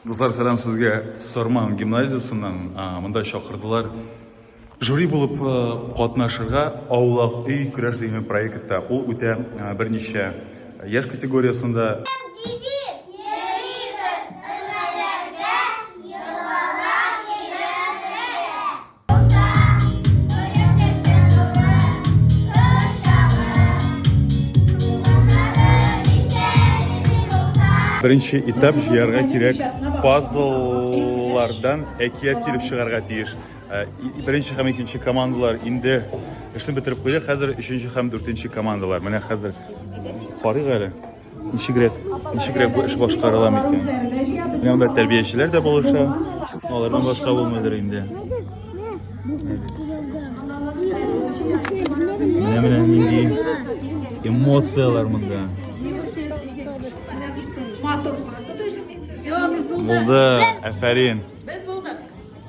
Дуслар, сәлам сезгә Сарман гимназиясеннән. Монда чакырдылар жюри булып катнашырга Аулак өй көрәш дигән проектта. Ул үтә берничә яшь категориясендә. Девиз, Йөрибез өмәләргә, йолалар өйрәнергә. Беренче этап җыярга кирәк пазллардан әкият килеп чыгарга тиеш. Беренче һәм икенче командалар инде эшне бетереп куйды. Хәзер өченче һәм дүртенче командалар. Менә хәзер карыйк әле. Ничегрәк, ничегрәк бу эш башкарыла микән? Менә монда тәрбиячеләр дә булыша. Алардан башка булмыйдыр инде. Менә менә нинди эмоцияләр монда. Булды, афәрин. Без булдык.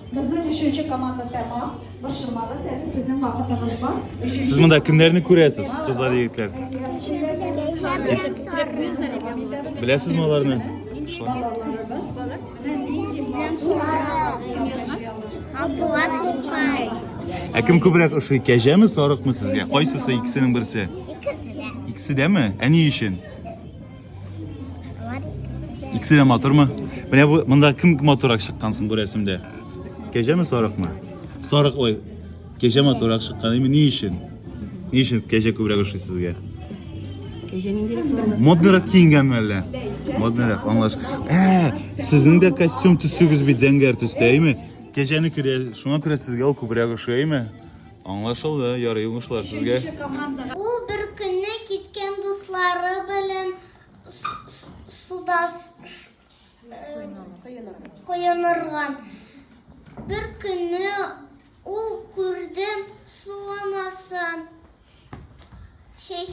Безнең өченче команда тәмам. Борчылмагыз, әле сезнең вакытыгыз бар. Сез монда кемнәрне күрәсез, кызлар, егетләр? Беләсезме аларны? Абдулла Тукай. Ә кем күбрәк ошый, кәҗәме, сарыкмы сезгә? Кайсысы икесенең берсе? Икесе дә. Икесе дәме? Ә ни өчен? Икесе дә матурмы? Менә бу монда кем матуррак чыккан соң бу рәсемдә? Кәҗәме, сарыкмы? Сарык, ой. Кәҗә матуррак чыккан. Әйме, ни өчен? Ни өчен кәҗә күбрәк ошый сезгә? Кәҗә ниндирәк? Моднырак киенгәнме әллә? Моднырак, аңлаш. Ә, сезнең дә костюм төсегез бит зәңгәр төстә, әйме? Кәҗәне күрә, шуңа күрә сезгә ул күбрәк ошый, әйме? Аңлашылды, ярый, уңышлар сезгә. Ул бер көнне киткән дуслары белән суда коенырга. Бер көнне ул күрде су анасын. Чәч,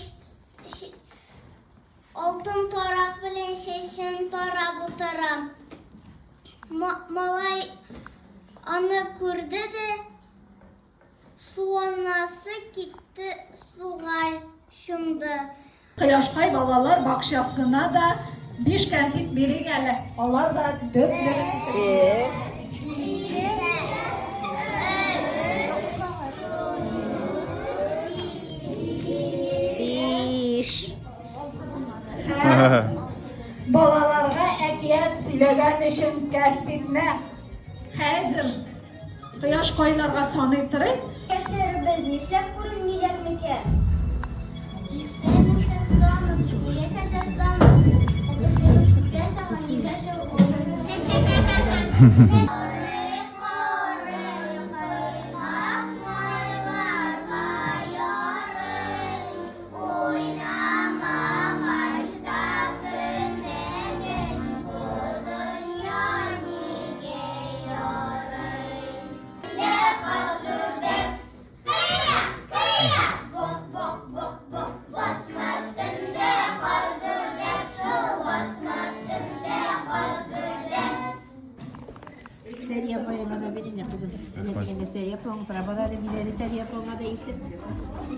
алтын тарак белән чәчен тарап утыра. Малай аны күрде дә Суанасы китте суга чумды. Кояшкай балалар бакчасына да биш кәнфит бирик әле. Алар да дөп-дөрес итеп. Бер. Биш. Балаларга әкият сөйләгән өчен кәнфитне хәзер Кояш кайларга саный торыйк. Яшьләребез нишләп күренмиләр микән? Исәнмесез, нигә кәтәсәнез? Әтәчләнеп саңа нигә Сәрия апаеңа да бир инде, кызым. Менә дигәндә Сәрия апаң утыра. Бар әле, бир әле Сәрия апаңа да илтеп.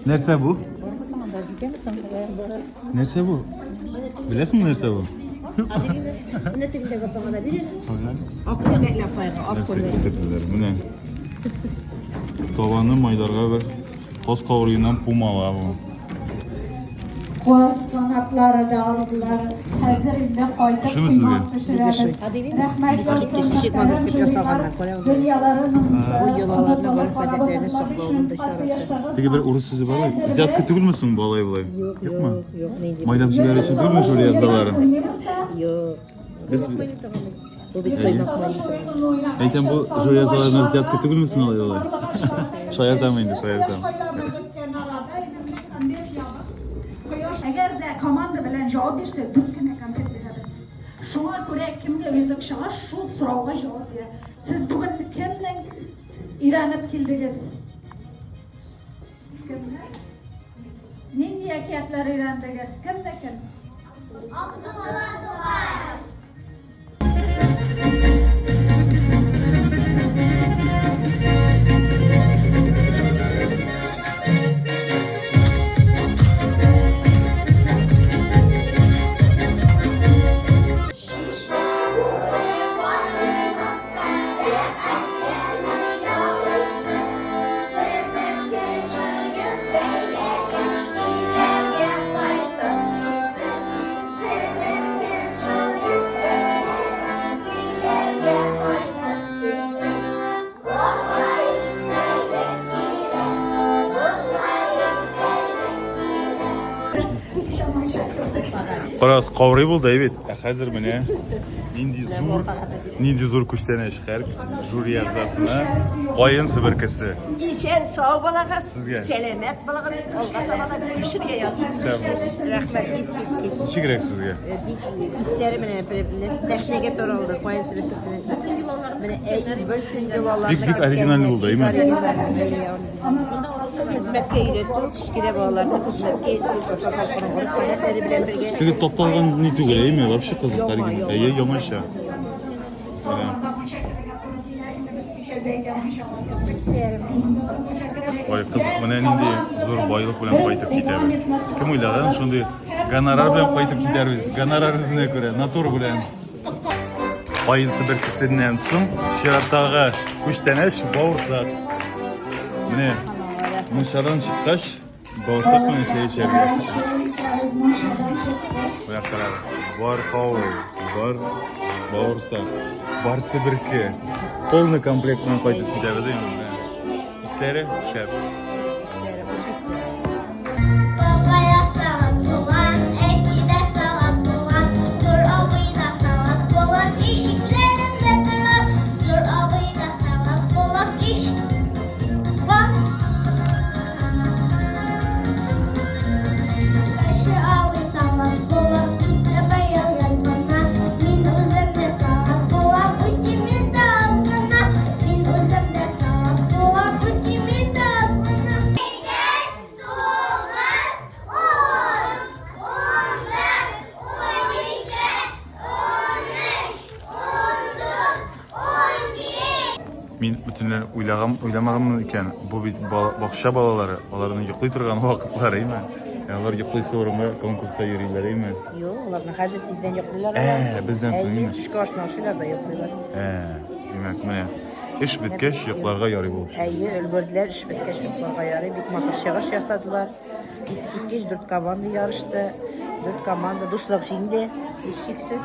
Нәрсә бу? Бармы соң анда, җитәме соң? Бар. Нәрсә бу? Беләсеңме нәрсә бу? Менә тегендәге апаңа да бир әле. Ак күлмәкле апайга, ак Нәрсә күлмәк. китерделәр? Менә. Табаны майдарга бер каз каурыеннан пумала бу. Каз канатлары да алдылар. Хәзер инде кайтып Ошыймы сезгә? коймак пешерәбез. Рәхмәт яусын, мөхтәрәм жюрилар, дөньяларын Бу йолаларны, гореф-гадәтләрне саклауның бер чарасы. Теге бер урыс сүзе бар бит. Взятка түгелме соң бу алай болай? Юк, Юкмы? юк, юк, нинди. Майлап җибәрү өчен түгелме жюри әгъзаларын? Юк. Без Бу бит коймак мае. Әйтәм, бу жюри әгъзаларына взятка түгелме соң алай болай? Шаяртам инде, шаяртам. Әгәр дә команда белән җавап бирсә, дүрт кенә конфет бирәбез. Шуңа күрә кемгә йөзек чыга, шул сорауга җавап бирә. Сез бүген кемнең өйрәнеп килдегез? Кемнең? Нинди әкиятләр өйрәндегез? Кемнекен? Абдулла Тукаев. Карагыз, каурый булды, әй бит. Ә хәзер менә нинди зур, нинди зур күчтәнәч һәр жюри әгъзасына каен себеркесе. Исән сау балагыз, Сезгә. сәламәт балагыз, алга таба да күрешергә язсын. Тәм булсын. Рәхмәт, искиткеч. Ничегрәк сезгә? Бик исләре менә бер сәхнәгә таралды, каен себеркесенең исе. Менә әй, бөтен йолаларны. Бик- бик оригинальный булды, әйме? Хезмәткә өйрәтү, кечкенә балаларны хезмәткә өйрәтү, татар халкының гореф-гадәтләре белән бергә. Теге тапталган ни түгел, әйме? Вообще кызык оригинал. Әйе, яңача. Ой, кызык, менә нинди зур байлык белән кайтып китәбез. Кем уйлаган, шундый гонорар белән кайтып китәрбез. Гонорар үзенә күрә, натура белән. Каен себеркесеннән соң чираттагы күчтәнәч бавырсак. Менә мунчадан чыккач, бавырсак белән чәй эчәргә. Менә карагыз, бар каурый, бар бавырсак, бар себерке. Полный комплект белән кайтып китәбез инде. Менә. Исләре шәп. Бабая салам булган, әти дә салам булган, Зур абый да салам булган, ишекләрендә торам. Зур абый да салам булган, ишек Кече абый салам булып китте быел яз гына. Мин үзем дә салам булам, үсим мин дә аз гына. Мин үзем дә салам булам, үсим мин дә аз гына. Сигез, тугыз, ун, 11, 12, 13, 14, 15. Мин бөтенләй уйлаган, уйламаганмын икән. Бу бит бакча балалары, аларның йоклый торган вакытлары, әйме? Ә алар йоклыйсы урынга конкурста йөриләр, әйме? Юк, аларны хәзер тиздән йоклыйлар. Ә, бездән соң, әйме? Төшке ашны ашыйлар да йоклыйлар. Ә, димәк, менә эш беткәч йокларга ярый булып чыга. Әйе, өлгерделәр, эш беткәч йокларга ярый. Бик матур чыгыш ясадылар. Искиткеч дүрт команда ярышты. Дүрт команда дуслык җиңде, һичшиксез.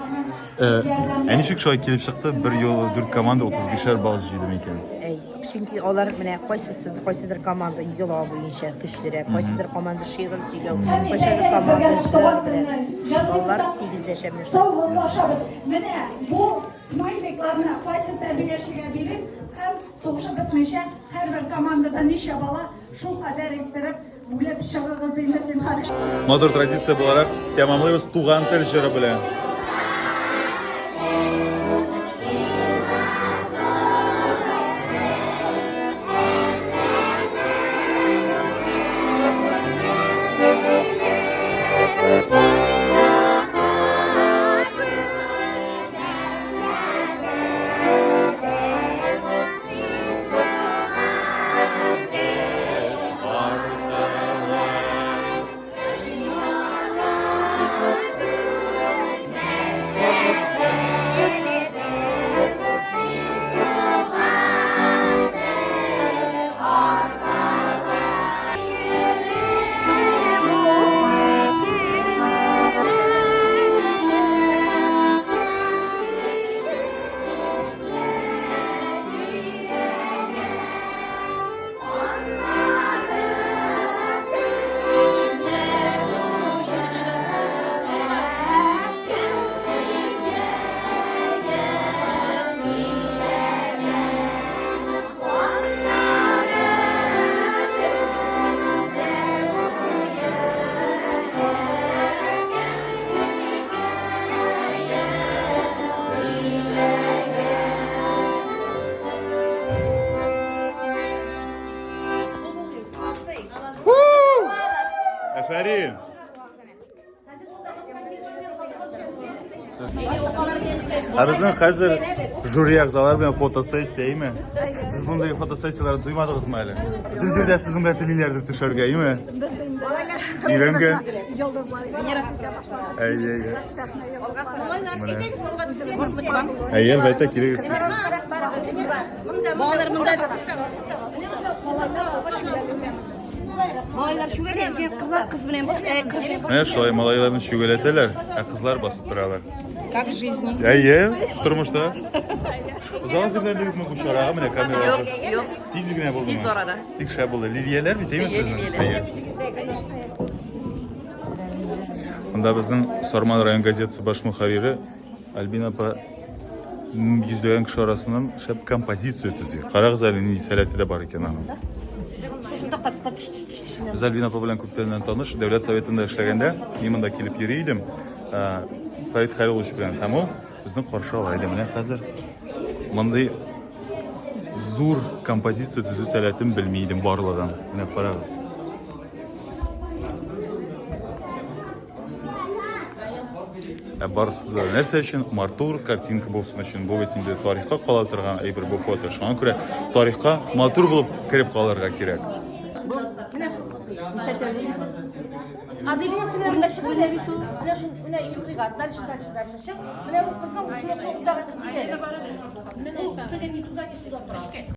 Ә ничек шулай килеп чыкты, бер юлы дүрт команда 35-әр балл җыйды микән? Әй, чөнки алар менә кайсысы, кайсыдыр команда йола буенча көчлерәк, кайсыдыр команда шигырь сөйләү, кайсыдыр команда җыр белән. Балалар тигезләшә менә шулай. Саубуллашабыз. Менә бу смайликларны кайсы тәрбиячегә бирик һәм сугышып бетмичә һәрбер командада ничә бала шул кадәр иттереп бүлеп чыгыгыз инде зинһар. Матур традиция буларак тәмамлыйбыз Туган тел җыры белән. Әфәрин! Ә безнең хәзер жюри әгъзалары белән фотосессия, әйме? Сез мондый фотосессияләрне тоймадыгызмы әле? Бөтен җирдә сезнең белән телиләр дип төшәргә, әйме? Без инде Өйрәнгән. Йолдызлар Әйе, әйе. Сәхнә йолдызлары. Менә. Әйе, әлбәттә, килегез. Балалар монда. Малайлар чүгәләп, кызлар кыз белән бас, ә кыз белән. Менә шулай малайларны чүгәләтәләр, ә кызлар басып торалар. Как в жизни. Әйе, тормышта. Озак әзерләндегезме бу чарага? Менә камера. Юк, юк. Тиз генә булдымы? Тиз арада. Бик шәп булды. Лилияләр бит, әйеме Әйе, сезнең? лилияләр. Әйе. Монда безнең Сарман район газетасы баш мөхәррире Альбина апа йөзләгән кеше арасыннан шәп композиция төзи. Карагыз әле, нинди сәләте дә бар икән аның. Без Альбина апа белән күптәннән таныш. Дәүләт советында эшләгәндә мин монда килеп йөри идем. Фәрит Хәлилович белән һәм ул безне каршы ала иде. Менә хәзер мондый зур композиция төзү сәләтен белми идем барлыгын. Менә карагыз. Ә барысы да нәрсә өчен? Матур картинка булсын өчен. Бу бит инде тарихка кала торган әйбер бу фото. Шуңа күрә тарихка матур булып кереп калырга кирәк. Аделина син менә чык менә бит ул. Менә шул менә юкрига. Дальше, дальше, дальше чык. Менә бу кызның үсмәсе уртага китте. Менә теге ни туда ни сюда тора.